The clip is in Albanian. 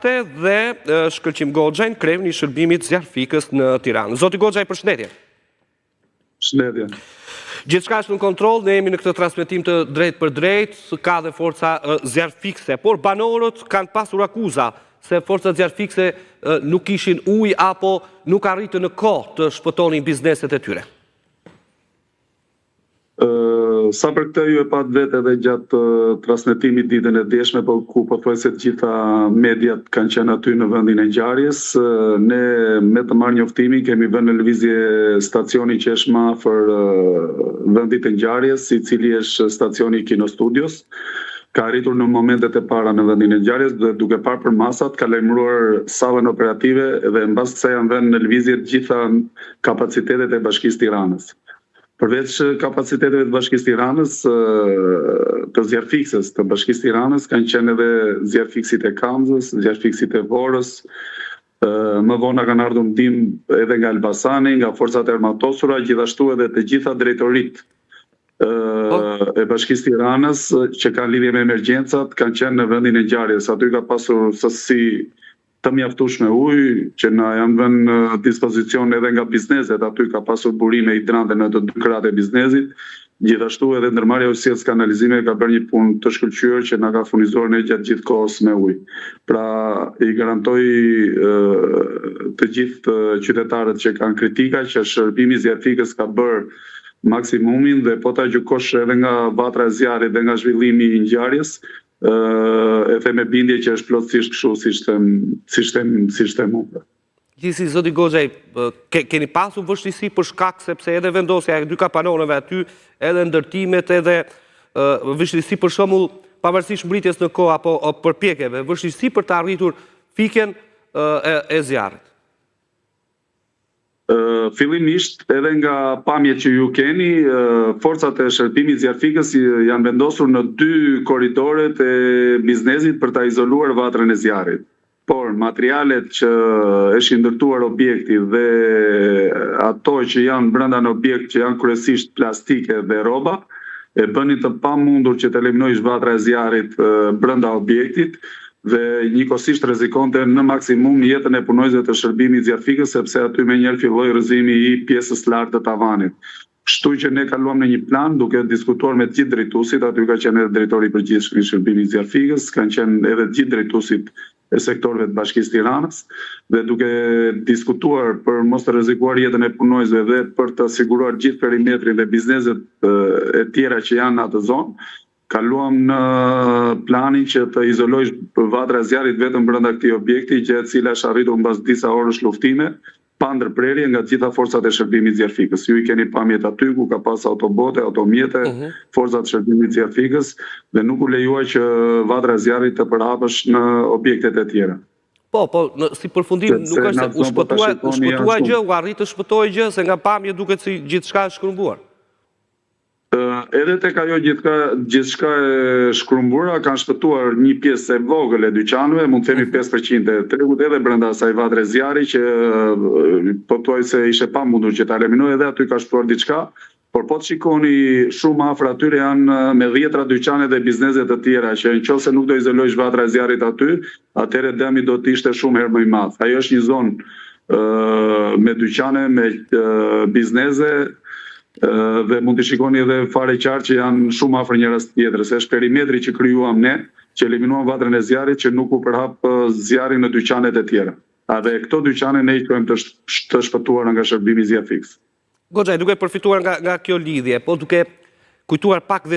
Dhe Shkëlqim Goxhajn, kreun i shërbimit zjarrfikës në Tiranë. Zoti Goxhaj, përshëndetje. Përshëndetje. Gjithçka është në kontroll, ne jemi në këtë transmetim të drejtpërdrejtë, ka dhe forca zjarrfikëse, por banorët kanë pasur akuza se forcat zjarrfikëse nuk kishin ujë apo nuk arritën në kohë të shpëtonin bizneset e tyre. Sa për këtë ju e patë vetë edhe gjatë transmetimit ditën e djeshme, po ku pothuajse të gjitha mediat kanë qenë aty në vendin e ngjarjes, ne me të marrë njoftimin kemi vënë në lëvizje stacionin që është më afër vendit të ngjarjes, i cili është stacioni i Kinostudios. Ka arritur në momentet e para në vendin e ngjarjes dhe duke parë përmasat ka lajmëruar sallën operative dhe mbas kësaj janë vënë në lëvizje të gjitha kapacitetet e Bashkisë Tiranës. Përveç kapaciteteve të Bashkisë Tiranës, të zjarrfikëses të Bashkisë Tiranës kanë qenë edhe zjarrfikësit e Kamzës, zjarrfikësit e Vorës, më vonë na kanë ardhur ndihmë edhe nga Elbasani, nga Forcat e Armatosura, gjithashtu edhe të gjitha drejtoritë po. e Bashkisë Tiranës që kanë lidhje me emergjencat kanë qenë në vendin e ngjarjes. Aty ka pasur sasi të mjaftueshme ujë që na janë vënë në dispozicion edhe nga bizneset, aty ka pasur burime hidrante në të dy krahët e biznesit, gjithashtu edhe ndërmarrja Ujësjellës Kanalizime ka bërë një punë të shkëlqyer që na ka furnizuar ne gjatë gjithë kohës me ujë. Pra i garantoj të gjithë qytetarët që kanë kritika që shërbimi zjarrfikës ka bërë maksimumin dhe po ta gjykosh edhe nga vatra e zjarrit dhe nga zhvillimi i ngjarjes, e them me bindje që është plotësisht kështu siç them, siç them, siç them unë. Gjithsesi zoti Goxhaj, ke, keni pasur vështirësi për shkak sepse edhe vendosja e dy kapanoneve aty, edhe ndërtimet, edhe vështirësi për shembull, pavarësisht mbërritjes në kohë apo përpjekjeve, vështirësi për të arritur fikjen e, e zjarrit. Fillimisht, edhe nga pamjet që ju keni, forcat e shërbimit zjarrfikës janë vendosur në dy korridoret e biznesit për ta izoluar vatrën e zjarrit. Por, materialet që është i ndërtuar objekti dhe ato që janë brenda në objekt që janë kryesisht plastike dhe rroba, e bënin të pamundur që të eliminohej vatra e zjarrit brenda objektit dhe njëkohësisht rrezikonte në maksimum jetën e punonjësve të shërbimit zjarrfikës sepse aty menjëherë filloi rrëzimi i pjesës së lartë të tavanit. Kështu që ne kaluam në një plan duke diskutuar me të gjithë drejtuesit, aty ka qenë edhe drejtori i përgjithshëm i shërbimit zjarrfikës, kanë qenë edhe të gjithë drejtuesit e sektorëve të Bashkisë Tiranës dhe duke diskutuar për mos të rrezikuar jetën e punonjësve dhe për të siguruar gjithë perimetrin dhe bizneset e tjera që janë në atë zonë, kaluam në planin që të izolohej vatra e zjarrit vetëm brenda këtij objekti, gjë e cila është arritur mbas disa orësh luftime, pa ndërprerje nga të gjitha forcat e shërbimit zjarrfikës. Ju i keni pamjet aty ku ka pas autobote, automjete, uh mhm. -huh. forcat e shërbimit zjarrfikës dhe nuk u lejua që vatra e zjarrit të përhapej në objektet e tjera. Po, po, në, si përfundim nuk është se u po shpëtua, u shpëtua gjë, u arrit të shpëtohej gjë, se nga pamjet duket si gjithçka është shkrumbuar. Edhe tek ajo gjithka gjithçka e shkrumbuara kanë shpëtuar një pjesë e vogël e dyqaneve, mund të themi 5% e tregut edhe brenda asaj vatre zjarri që pothuajse ishte e pamundur që ta eliminohej edhe aty ka shpëtuar diçka, por po të shikoni shumë afër atyre janë me dhjetra dyqane dhe biznese të tjera që në qoftë se nuk do izolohej vatra e zjarrit aty, atëherë dëmi do të ishte shumë herë më i madh. Ajo është një zonë me dyqane, me biznese dhe mund t'i shikoni edhe fare qartë që janë shumë afër njëras tjetrës. Është perimetri që krijuam ne, që eliminuam vatrën e zjarrit që nuk u përhap zjarri në dyqanet e tjera. A dhe këto dyqane ne i quajmë të, të shpëtuara nga shërbimi zjarrfikës. Goxhaj, duke përfituar nga, nga kjo lidhje, po duke kujtuar pak dhe.